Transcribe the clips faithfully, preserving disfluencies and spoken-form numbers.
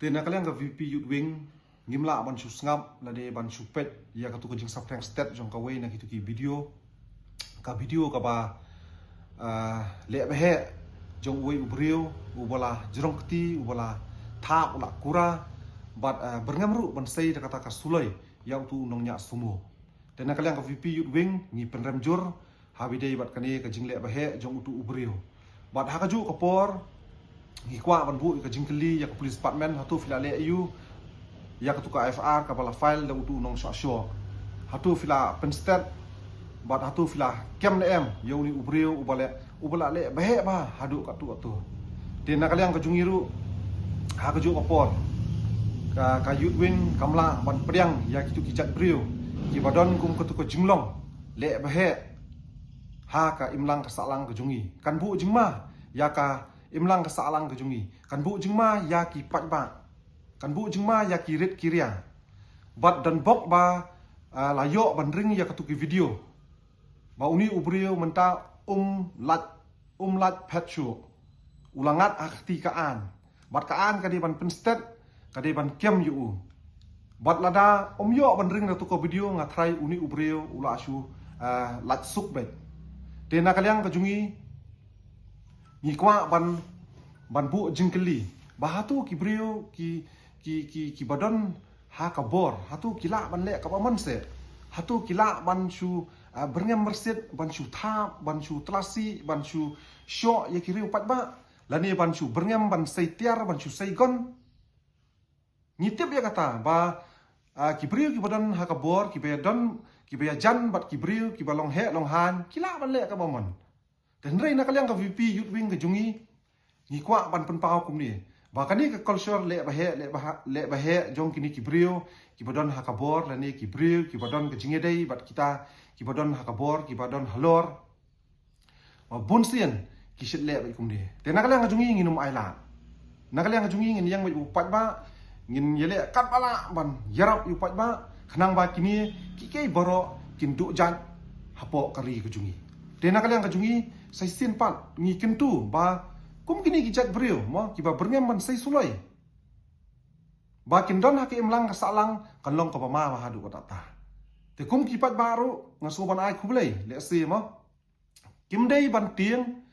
Te na ka liang ka V P Youth Wing, ngim lah ban shu sngap lane ban shu peit ïa katu ka jingsaphriang stet jong kawei na kitu ki video. Ka video kaba, ah, leh baheh jong uwei u briew uba la jrong kti, uba la thap, u la kura bad, ah, byrngem ruh ban sei da kata ka suloi ïa utu u nongñiah sumo. Te na ka liang ka V P Youth Wing ngi pynrem jur ha ba ïadei bad kane ka jingleh baheh jong utu u briew. Bad ha kajuh ka por ngi kwah ban buh ïa ka jingkylli ïa ka police department, hato phi la leh aiu ïa katu ka F I R kaba la file da utu u nongshah shoh. Hato phi la pynstet bad hato phi la kem ne em ïa une u briew uba leh, uba la leh baheh bha haduh katto katto. Te na ka liang ka jong ngi ruh ha kajuh ka por ka, ka Youth Wing kam lah ban pdiang ïa kitu ki jait briew kiba don kum katu ka jinglong leh baheh ha ka imlang ka sahlang ka jong ngi. Kan buh jingma ïa ka imlang ka sahlang ka jong ngi. Kan buh jingma ïa ki paidbah. Kan buh jingma ïa ki rit ki ria. Bad don bok ba, ah, la ïoh ban ring ïa katu ki video ba une u briew mynta um lait, um lait phet shuh. U la ngat ha ka kti ka aiñ. Bad ka aiñ ka dei ban pynstet, ka dei ban kem ïa u. Bad lada um ïoh ban ring da katu ka video, nga tharai une u briew u la shu, ah, lait suk beit. Te na ka liang ka jong ngi ngi kwah ban, ban buh jingkylli ba hato ki briew ki, ki, ki, kiba don ha ka bor, hato ki lah ban leh kaba mon seh? Hato ki lah ban shu, ah, byrngem myrsit, ban shu thap, ban shu tlasi, ban shu shoh ïa ki riew paidbah, lane ban shu byrngem ban sei tiar, ban shu sei gun? Ngi tip ïa kata ba, ah, ki briew kiba don ha ka bor, kiba ïa don, kiba ïa jan bad ki briew kiba long heh long haiñ, ki lah ban leh kaba mon. Te hynrei na ka liang ka V P Youth Wing ka jong ngi, ngi kwah ban pynpaw kumne ba kane ka culture leh baheh, leh baheh, leh baheh jong kine ki briew kiba don ha ka bor, lane ki briew kiba don ka jingïadei bad kita kiba don ha ka bor, kiba don halor, ma bun sien ki shait leh beit kumne. Te na ka liang ka jong ngi ngin ym ailad. Na ka liang ka jong ngi ngin ïeng beit u paidbah, ngin ïaleh katba lah ban ïarap ïa u paidbah, khnang ba kine kiei baroh kin duh jait hapoh ka ri ka jong ngi. Te na ka liang ka jong ngi, sa shisien pat ngi kyntu ba kum kine ki jait briew mo kiba byrngem ban sei suloi, ba kin don ha ka imlang ka sahlang, kan long kaba ma bha haduh katta katta. Te kum ki paidbah ruh nga sngew ban ai khublei, lehse mo kim dei ban tieng,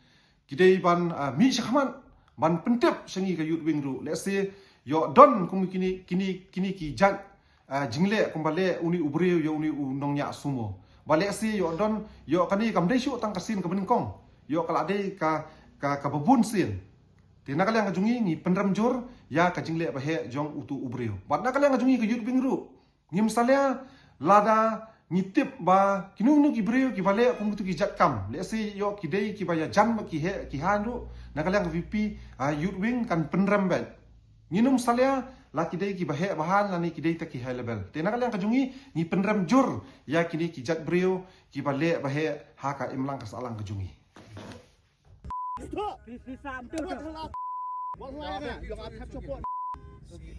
ki dei ban, ah, mih shakhmat ban pyntip sha ngi ka Youth Wing ruh. Lehse ïoh don kum kine, kine, kine ki jait, ah, jingleh kumba leh une u briew ïa une u nongñiah sumo. Ba lehse ïoh don, ïoh kane kam dei shuh tang ka sien kaba nyngkong, ïoh ka la dei ka, ka, kaba bun sien. Te na ka liang ka jong ngi ngi pynrem jur ïa ka jingleh baheh jong utu u briew. Bad na ka liang ka jong ngi ka Youth Wing ruh, ngim salia lada ngi tip ba kino kino ki briew kiba leh kum kitu ki jait kam, lehse ïoh ki dei kiba ïa jan bad ki heh ki haiñ ruh, na ka liang ka V P, ah, Youth Wing kan pynrem beit. Ngin ym salia la ki dei kiba heh ba haiñ lane ki dei tang ki high level. Te na ka liang ka jong ngi ngi pynrem jur ïa kine ki jait briew kiba leh baheh ha ka imlang ka sahlang ka jong ngi. Stop! Please, please, Sam, do it. What line, ah? Yung attack support.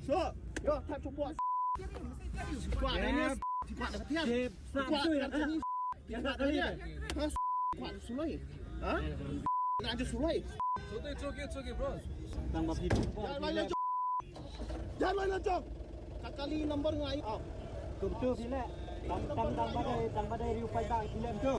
So, yung attack support. Kuat, Dennis. Kuat, Dennis. Sam, do it. Kuat, Dennis. Kuat, Suloi. Ha? Nak aja Suloi. It's okay, it's okay, it's okay, bro. Tang ba phi. Jangan main lanjut. Jangan main lanjut. Kakali number ngai. Oh. Tum tu sila. Tam tam tang badai, tang badai riu pai bang sila tu.